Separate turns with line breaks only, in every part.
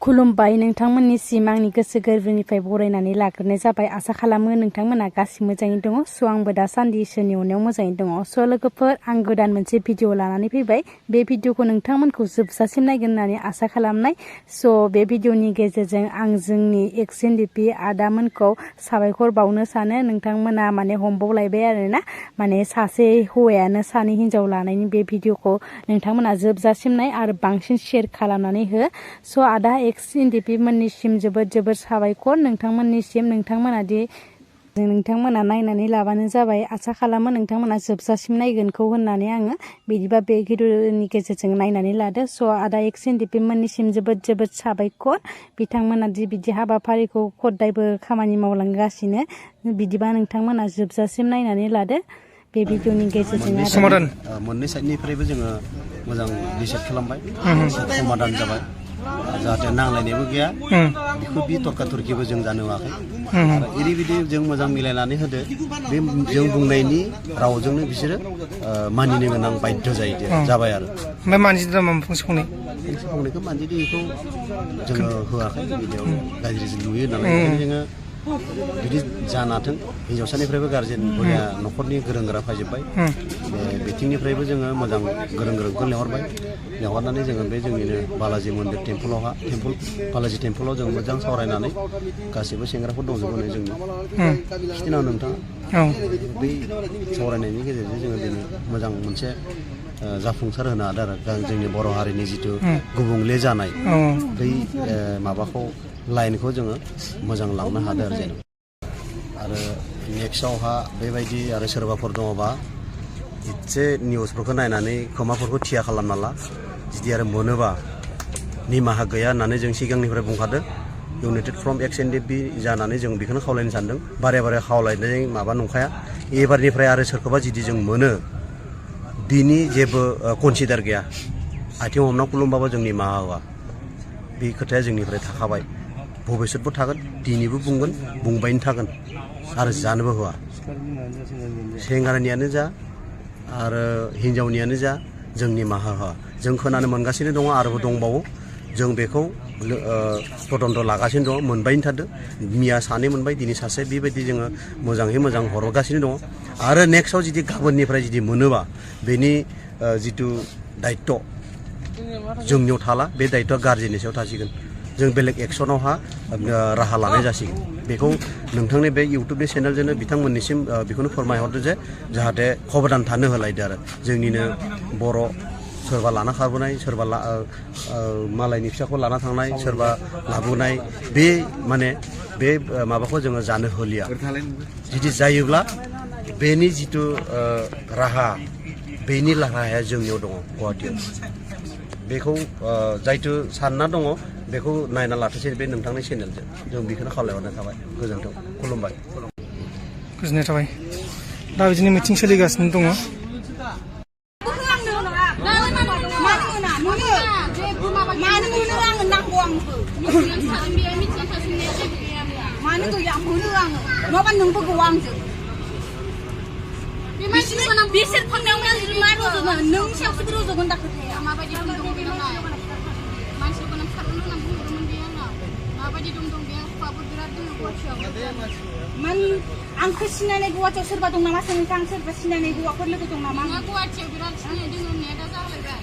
खुलुमबाय नोंथांमोननिसिम आंनि गोसो गोरबोनिफ्राय बरायनानै लाग्रोनाय जाबाय। आसा खालामो नोंथांमोना गासिबो मोजाङै दङ। स' आंबो दासान्दि इसोरनि अननायाव मोजाङै दङ। स' लोगोफोर आं गोदान मोनसे भिडिअ लानानै फैबाय। बे भिडिअखौ नोंथांमोनखौ जोबजासिम नायगोन होननानै आसा खालामनाय। स' बे भिडिअनि गेजेरजों आं जोंनि एक्स एनडिपि आदामोनखौ साबायखर बावनो सानो। नोंथांमोना माने हमबावलायबाय आरोना, माने सासे हौवायानो सानै हिनजाव लानायनि बे भिडिअखौ नोंथांमोना जोबजासिम नाय आरो बांसिन शेयार खालामनानै हो। स' आदा एक्स एनडिपि मोननिसिम जोबोद जोबोद साबायखर नोंथांमोननिसिम। नोंथांमोना नायनानै लाबानो जाबाय। आसा खालामो नोंथांमोना जोबजासिम नायगोनखौ होननानै आङो बिदिबा बे भिडिअनि गेजेरजों नायनानै लादो। स' आदा एक्स एनडिपि मोननिसिम जोबोद जोबोद साबायखर। बिथांमोना बिदि हाबाफारिखौ खदायबो खामानि मावलांगासिनो। बिदिबा नोंथांमोना जोबजासिम नायनानै लादो बे भिडिअनि गेजेरजों।
मोननै साइडनिफ्रायबो जोङो मोजां डिसाइड खालामबाय, समाधान जाबाय, जाहाथे नांलायनायबो गैया, बेखौ बि तर्का तर्किबो जों जानो होआखै। आरो ओरैबायदि जों मोजां मिलायनानै होदो, बे जों बुंनायनि रावजोंनो बिसोरो मानिनो गोनां बाध्य जाबाय आरो।
ओमफ्राय मानजिदों नामा फंसे
फंनैखौ मानजिदों, बेखौ जोङो होआखै। बिदियाव गाज्रि नुयो नालाय ओंखायनो जोङो बिदि जानाथों। हिन्जावसानिफ्रायबो गारजेन बरिया न'खरनि गोरों गोरा फैजोब्बाय। बिथिंनिफ्रायबो जोङो मोजां गोरों गोरोंखौ लेंहरनानै जोङो बे जोंनिनो बालाजि मन्दिर बालाजि टेम्पलाव जों मोजां सावरायनानै गासैबो सेंग्राफोर दंजोबो नै जोंनि खिथिनाव नोंथाङा बै सावरायनायनि गेजेरजों जोङो दिनै मोजां मोनसे जाफुंसार होनो हादों आरो जोंनि बर' हारिनि जिथु गुबुंले जानाय बै माबाखौ लाइनखौ जोङो मोजां लांनो हादों आरो जेनेबा। आरो नेक्स्टआवहा बेबायदि आरो सोरबाफोर दङबा एसे निउसफोरखौ नायनानै खोमाफोरखौ थिया खालामना ला। जुदि आरो मोनोबा निमाहा गैया होननानै जों सिगांनिफ्राय बुंखादों। इउनाइटेड फ्रम एक्स एनडिपि जानानै जों बेखौनो खावलायनो सानदों। बारे बारे खावलायनाय माबा नंखाया। एबारनिफ्राय आरो सोरखौबा जुदि जों मोनो, बिनि जेबो कनसिडार गैया। आथिं हमना खुलुमबाबो जों निमाहा होआ। बे खोथाया जोंनिफ्राय थाखाबाय, भबिष्यतबो थागोन, दिनैबो बुंगोन, बुंबायनो थागोन आरो जानोबो होआ। सेंग्रानियानो जा आरो हिन्जावनियानो जा जों निमाहा होआ। जों खोनानो मोनगासिनो दङ, आरोबो दंबावो। जों बेखौ तदन्त लागासिनो दङ, मोनबायनो थादों। मिया सानै मोनबाय, दिनै सासे, बेबायदि जोङो मोजाङै मोजां हरगासिनो दङ। आरो नेक्स्टआव जुदि गाबोननिफ्राय जुदि मोनोबा, बेनि जिथु दायित्व जोंनियाव थाला, बे दायित्वआ गारजेननि सायाव थासिगोन। जों बेलेग एक्सनावहा राहा लानाय जासिगोन। बेखौ नोंथांनि बे इउटुबनि चेनेलजोंनो बिथांमोननिसिम बेखौनो फोरमायहरदो जे जाहाथे खबदान थानो होलायदो आरो। जोंनिनो बर' सोरबा लाना खारबोनाय, सोरबा मालायनि फिसाखौ लाना थांनाय, सोरबा लाबोनाय, बे माने बे माबाखौ जोङो जानो होलिया। जुदि जायोब्ला बेनि जिथु राहा, बेनि राहाया जोंनियाव दङ, गुवाहाटियाव। बेखौ जायथु सानना दङ, बेखौ नायना लाथोंसै बे नोंथांनि चेनेलजों। जों बेखौनो खावलायहरनाय थाबाय। गोजोन्थों, खुलुमबाय।
गोजोननाय थाबाय। दा बिदिनो मिटिं सोलिगासिनो दङ।
बिसोर फांनायाव मा रज'गोन? नों सायावसो रज'गोन दा खोथाया। माबायदि दं बे मानसिखौ नों खारनो होनना बुंहरदोंमोन बे आंनाव। माबायदि दं बे हौवाबो बिराद दङ गुवाहाटियाव। आंखौ सिनायनाय गुवाहाटियाव सोरबा दं नामा सोंखा? आं सोरबा सिनायनाय हौवाफोर लोगो दं नामा? गुवाहाटियाव बिराद सिनायनाय दङ होननाया दा जालायबाय।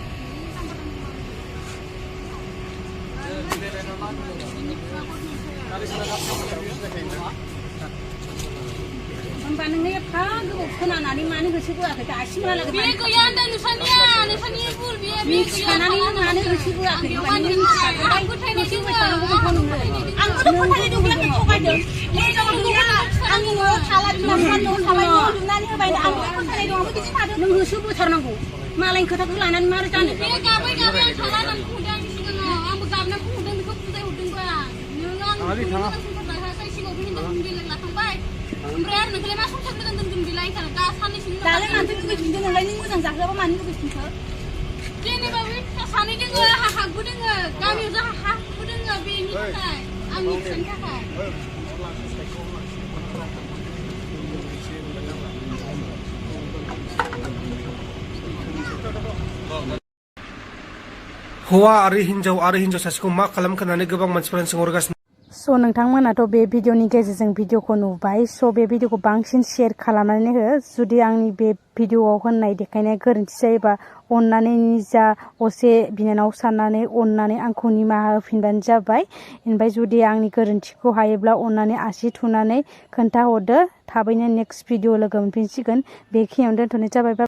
होनबा नोंनो एफा गोबाव खोनानानै मानो गोसो बोआखै? दासिमहालागै बे गैया होनदों नोंसानिया, नोंसानि भुल बे मिथिखानानै मानो गोसो बोआखै? आं फोथायनाय दङ, आंबोथ' फोथायनाय दं, बिराद थगायदों। आंनि न'आव थाला, बिमा बिफानि न'आव थाबाय, न' लुनानै होबाय, आंबो फोथायनाय दं, आंबो बिदि थादों। नों होसो बोथारनांगौ, मालायनि खोथाखौ लानानै मारै जानो? बे गाबै गाबै आं थाला होननानै बुंदों आंनि सिगाङाव। आंबो गाबना बुंदों, बेखौ बुजायहरदोंबा नों आंनि सिगाङाव बे हिनजावखौ बेलेग लाखांबाय। ओमफ्राय आरो नोंखौलाय मा संसार गोदान दोनगोन बेलाय? दा साननैसोनि उनाव दालाय मानोथो लुगैफिनदों नोंलाय? नों मोजां जाहोआबा मानो लुगैफिनखो? जेनेबा बे सानै दोङो, आंहा हाबो दोङो, गामियाव जोंहा हाबो दोङो, बेनि थाखाय आंनि फिसानि थाखाय।
हौवा आरो हिन्जाव सासेखौ मा खालामखो होननानै गोबां मानसिफोरा सोंहरगासिनो।
स' नोंथांमोनाथ' बे भिडिअनि गेजेरजों भिडिअखौ नुबाय स' बे भिडिअखौ बांसिन शेयार खालामनानै हो जुदि आंनि बे भिडिअआव होननाय देखायनाया गोरोन्थि जायोबा अननानै निजा असे बिनानाव साननानै अननानै आंखौ निमाहा होफिनबानो जाबाय। ओमफ्राय जुदि आंनि गोरोन्थिखौ हायोब्ला अननानै आसि थुनानै खोन्थाहरदो। थाबैनो नेक्स्ट भिडिअ लोगो मोनफिनसिगोन। बेखिनियावनो दोनथ'नाय जाबाय।